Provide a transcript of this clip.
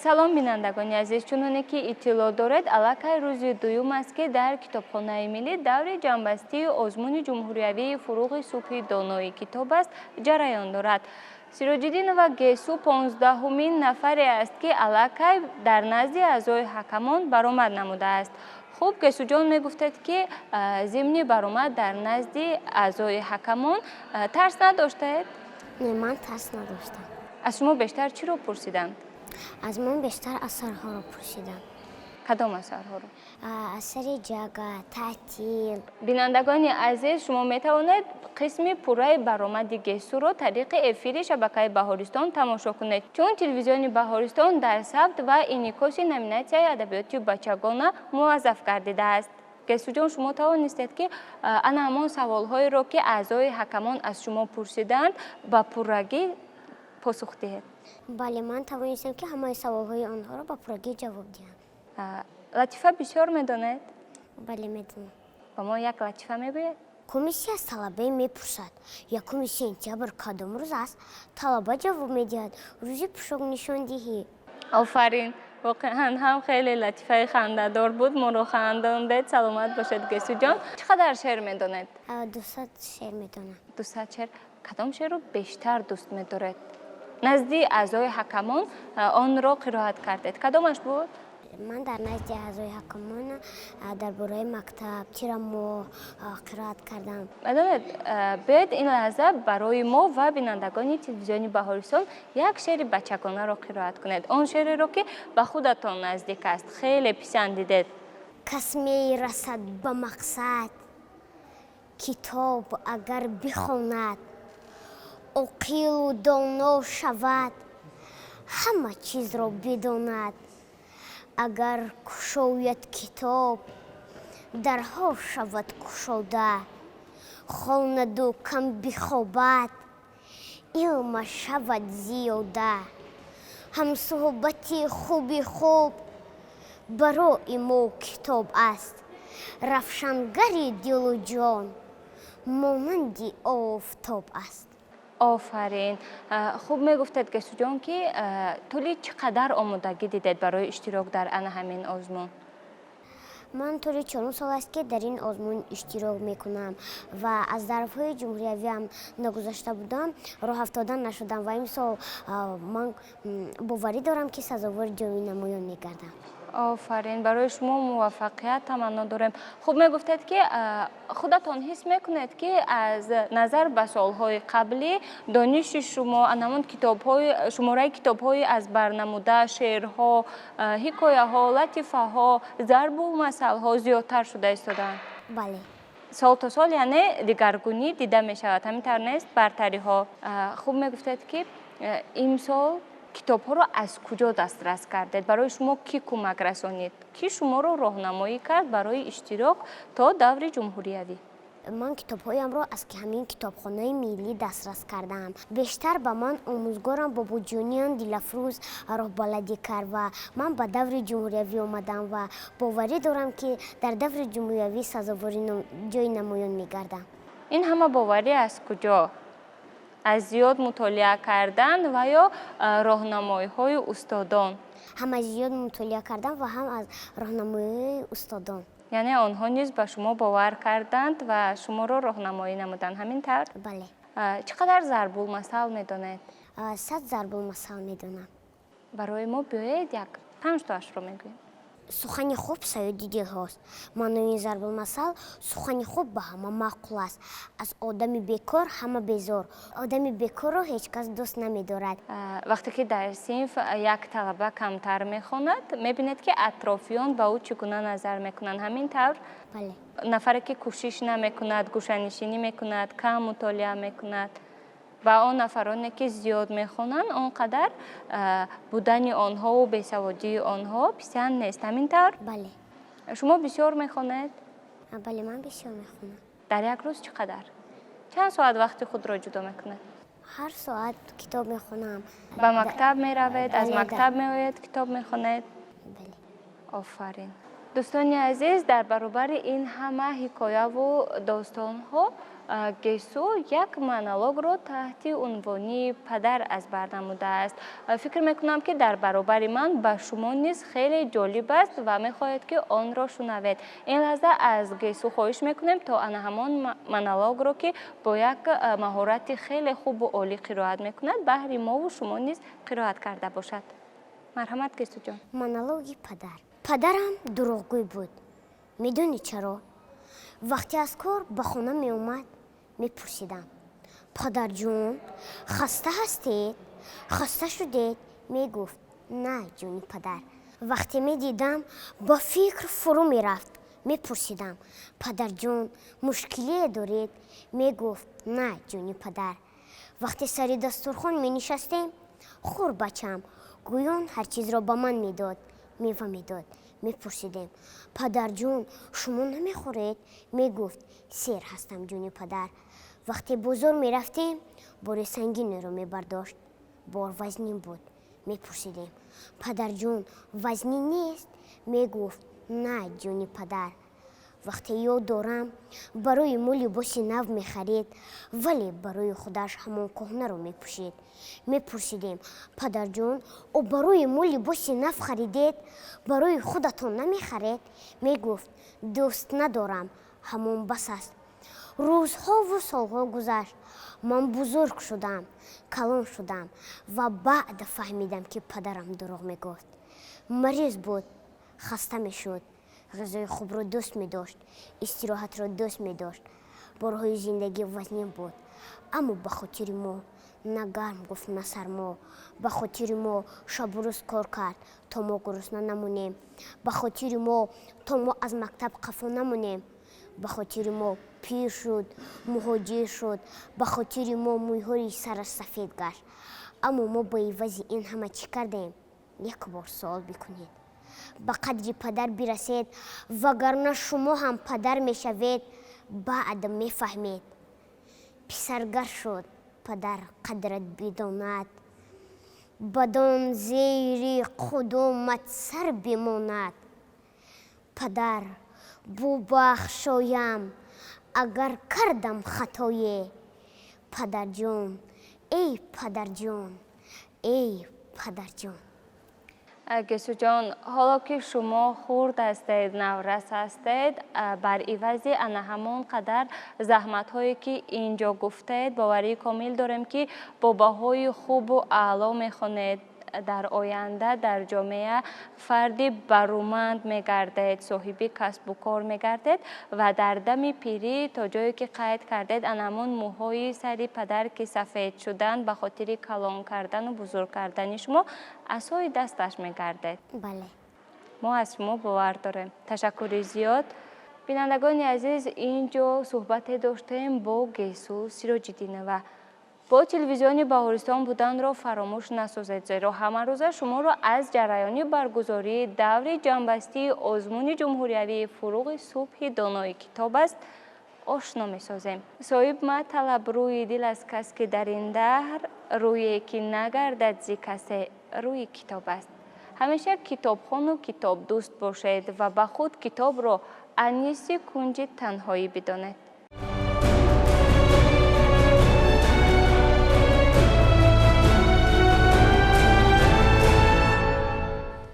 Салом, бинандагони азиз! Чуноне ки иттилоъ доред, аллакай рӯзи дуюм аст, ки дар Китобхонаи миллӣ даври ҷамъбастии озмуни ҷумҳуриявии «Фурӯғи субҳи донои китоб аст» ҷараён дорад. Сироҷиддинова Гесу 15-умин нафаре аст, ки аллакай дар назди аъзои ҳакамон баромад намудааст. Хуб, Гесуҷон, мегуфтед, ки зимни баромад дар назди аъзои ҳакамон тарс надоштаед? Не, ман тарс надоштам. Аз шумо бештар чиро пурсиданд? Аз ман бештар асарҳоро пурсиданд. Кадом асарҳоро? Асари «Ҷага», «Таътил». Бинандагони азиз, шумо метавонед қисми пурраи баромади Гесуро тариқи эфири шабакаи Баҳористон тамошо кунед, чун телевизиони Баҳористон дар сабт ва инъикоси номинатсияи адабиёти бачагона муваззаф гардидааст. Гесуҷон, шумо тавонистед, ки ана ҳамон саволҳоеро, ки аъзои ҳакамон аз шумо пурсиданд, ба пуррагӣ посух диҳед? Бале, ман тавонистам, ки ҳамаи саволҳои онҳоро ба пуррагӣ ҷавоб диҳам. Латифа бисёр медонед? Бале, медонам. Ба мо як латифа мегӯед? Комиссия аз талабае мепурсад: «1 сентябр кадом рӯз аст?» Талаба ҷавоб медиҳад: «Рӯзи пӯшокнишондиҳӣ». Офарин! Воқеан ҳам хеле латифаи хандадор буд, моро хандондед. Саломат бошед, Гесуҷон. Чӣ қадар шеър медонед? 200 шеър медонам. 200 шеър. Кадом шеърро бештар дӯст медоред? Назди аъзои ҳакамон онро қироат кардед, кадомаш буд? Ман дар назди аъзои ҳакамон дар бораи мактаб, тирамоҳ қироат кардам. Медонед, биёед, ин лаҳза барои мо ва бинандагони телевизиони Баҳористон як шеъри бачагонаро қироат кунед, он шеъреро, ки ба худатон наздик аст, хеле писандидед. Кас мерасад ба мақсад, китоб агар бихонад, оқилу доно шавад, ҳама чизро бидонад. Агар кушояд китоб, дарҳо шавад кушода, хонаду кам бихобад, илмаш шавад зиёда. Ҳамсуҳбати хуби хуб барои мо китоб аст, равшангари дилу ҷон монанди офтоб аст. Офарин! Хуб, мегуфтед, Гесуҷон, ки тӯли чӣ қадар омодагӣ дидед барои иштирок дар ана ҳамин озмун? Ман тӯли чорум сол аст, ки дар ин озмун иштирок мекунам ва аз даврҳои ҷумҳуриявиам нагузашта будам, роҳафтода нашудам ва имсол ман боварӣ дорам, ки сазовори ҷои намоён мегардам. Офарин! Барои шумо муваффақият таманно дорем. Хуб, мегуфтед, ки худатон ҳис мекунед, ки аз назар ба солҳои қаблӣ дониши шумо, анамон китобҳои, шумораи китобҳои аз барнамуда, шеърҳо, ҳикояҳо, латифаҳо, зарбулмасалҳо зиёдтар шуда истодаанд? Бале. Сол то сол, яъне, дигаргунӣ дида мешавад, ҳамин тавр нест? Бартариҳо. Хуб, мегуфтед, ки имсол китобҳоро аз куҷо дастрас кардед? Барои шумо кӣ кӯмак расонид, кӣ шуморо роҳнамоӣ кард барои иштирок то даври ҷумҳуриявӣ? Ман китобҳоямро аз ҳамин Китобхонаи миллӣ дастрас кардам. Бештар ба ман омӯзгорам Бобоҷониён Дилафрӯз роҳбаладӣ кард ва ман ба даври ҷумҳуриявӣ омадам ва боварӣ дорам, ки дар даври ҷумҳуриявӣ сазовори ҷои намоён мегардам. Ин ҳама боварӣ аз куҷо? Аз зиёд мутолиа кардан ва ё роҳнамоиҳои устодон? Ҳам аз зиёд мутолиа кардан ва ҳам аз роҳнамоиҳои устодон. Яъне онҳо низ ба шумо бовар карданд ва шуморо роҳнамоӣ намуданд, ҳамин тавр? Бале. Чӣ қадар зарбулмасал медонед? 100 зарбулмасал медонам. Барои мо биёед, як панҷтоашро мегӯем. Сухани хуб саёди дилҳост. Маънои ин зарбулмасал: сухани хуб ба ҳама маъқул аст. Аз одами бекор ҳама безор. Одами бекорро ҳеҷ кас дӯст намедорад. Вақте ки дар синф як талаба камтар мехонад, мебинед, ки атрофиён ба ӯ чӣ гуна назар мекунанд, ҳамин тавр? Бале. Нафаре, ки кӯшиш намекунад, гӯшанишинӣ мекунад, кам мутолиа мекунад, ва он нафароне, ки зиёд мехонанд, он қадар будани онҳову бесаводии онҳо писанд нест, ҳамин тавр? Бале. Шумо бисёр мехонед? Бале, ман бисёр мехонам. Дар як рӯз чӣ қадар, чанд соат вақти худро ҷудо мекунед? Ҳар соат китоб мехонам. Ба мактаб меравед, аз Бале. мактаб меоед, китоб мехонед? Бале. Офарин! Дӯстони азиз, дар баробари ин ҳама ҳикояву достонҳо Гесу як монологро таҳти унвони «Падар» аз бар намудааст. Фикр мекунам, ки дар баробари ман ба шумо низ хеле ҷолиб аст ва мехоҳед, ки онро шунавед. Ин лаҳза аз Гесу хоҳиш мекунем, то ана ҳамон монологро, ки бо як маҳорати хеле хубу олӣ қироат мекунад, баҳри мову шумо низ қироат карда бошад. Марҳамат, Гесуҷон. Монологи «Падар». Падарам дурӯғгӯй буд. Медонӣ чаро? Вақте аз кор ба хона меомад, мепурсидам: «Падарҷон, хаста ҳастед? Хаста шудед?» Мегуфт: «На, ҷони падар». Вақте медидам, ба фикр фурӯ мерафт, мепурсидам: «Падарҷон, мушкилие доред?» Мегуфт: «На, ҷони падар». Вақте сари дастурхон менишастем, «Хӯр, бачам», гӯён ҳар чизро ба ман медод, мева медод. Мепурсидем: «Падарҷон, шумо намехӯред?» Мегуфт: «Сер ҳастам, ҷони падар». Вақте бозор мерафтем, бори сангинеро мебардошт. Бор вазнин буд. Мепурсидем: «Падарҷон, вазнин нест?» Мегуфт: «На, ҷони падар». Вақте ёд дорам, барои мо либоси нав мехарид, вале барои худаш ҳамон кӯҳнаро мепӯшид. Мепурсидем: «Падарҷон, о барои мо либоси нав харидед, барои худатон намехаред?» Мегуфт: «Дӯст надорам, ҳамон бас аст». Рӯзҳову солҳо гузашт, ман бузург шудам, калон шудам ва баъд фаҳмидам, ки падарам дурӯғ мегуфт. Мариз буд, хаста мешуд, ғизои хубро дӯст медошт, истироҳатро дӯст медошт. Борҳои зиндагӣ вазнин буд, аммо ба хотири мо на гарм гуфт, на сармо. Ба хотири мо шабу рӯз кор кард, то мо гурусна намонем. Ба хотири мо, то мо аз мактаб қафо намонем. Ба хотири мо пир шуд, муҳоҷир шуд. Ба хотири мо мӯйҳои сараш сафед гашт. Аммо мо ба ивази ин ҳама чӣ кардем? Як бор суол бикунед. Ба қадри падар бирасед, вагарна шумо ҳам падар мешавед, баъд мефаҳмед. Писаргар шуд падар қадрат бидонад, бадон зери қудумат сар бимонад. Падар, бубахшоям, агар кардам хатое. Падарҷон, эй падарҷон, эй падарҷон. Гесуҷон, ҳоло ки шумо хурд ҳастед, наврас ҳастед, бар ивази ана ҳамон қадар заҳматҳое, ки ин ҷо гуфтед, боварии комил дорем, ки бо баҳои хубу аъло мехонед, дар оянда дар ҷомеа фарди баруманд мегардед, соҳиби касбу кор мегардед ва дар дами пирӣ, то ҷое ки қайд кардед, ана ҳамон мӯҳои сари падар, ки сафед шуданд ба хотири калон кардану бузург кардани шумо, асои дасташ мегардед. Бале. Мо аз шумо бовар дорем. Ташаккури зиёд. Бинандагони азиз, ин ҷо суҳбате доштем бо Гесу Сироҷиддинова. Бо телевизиони Баҳористон буданро фаромӯш насозед, зеро ҳамарӯза шуморо аз ҷараёни баргузории даври ҷамъбастии озмуни ҷумҳуриявии «Фуруғи субҳи донои китоб аст» ошно месозем. Соҳиб, маталаб рӯи дил аз кас, ки дар ин даҳр рӯе ки нагардад зи касе, рӯи китоб аст. Ҳамеша китобхону китобдӯст бошед ва ба худ китобро аниси кунҷи танҳоӣ бидонед.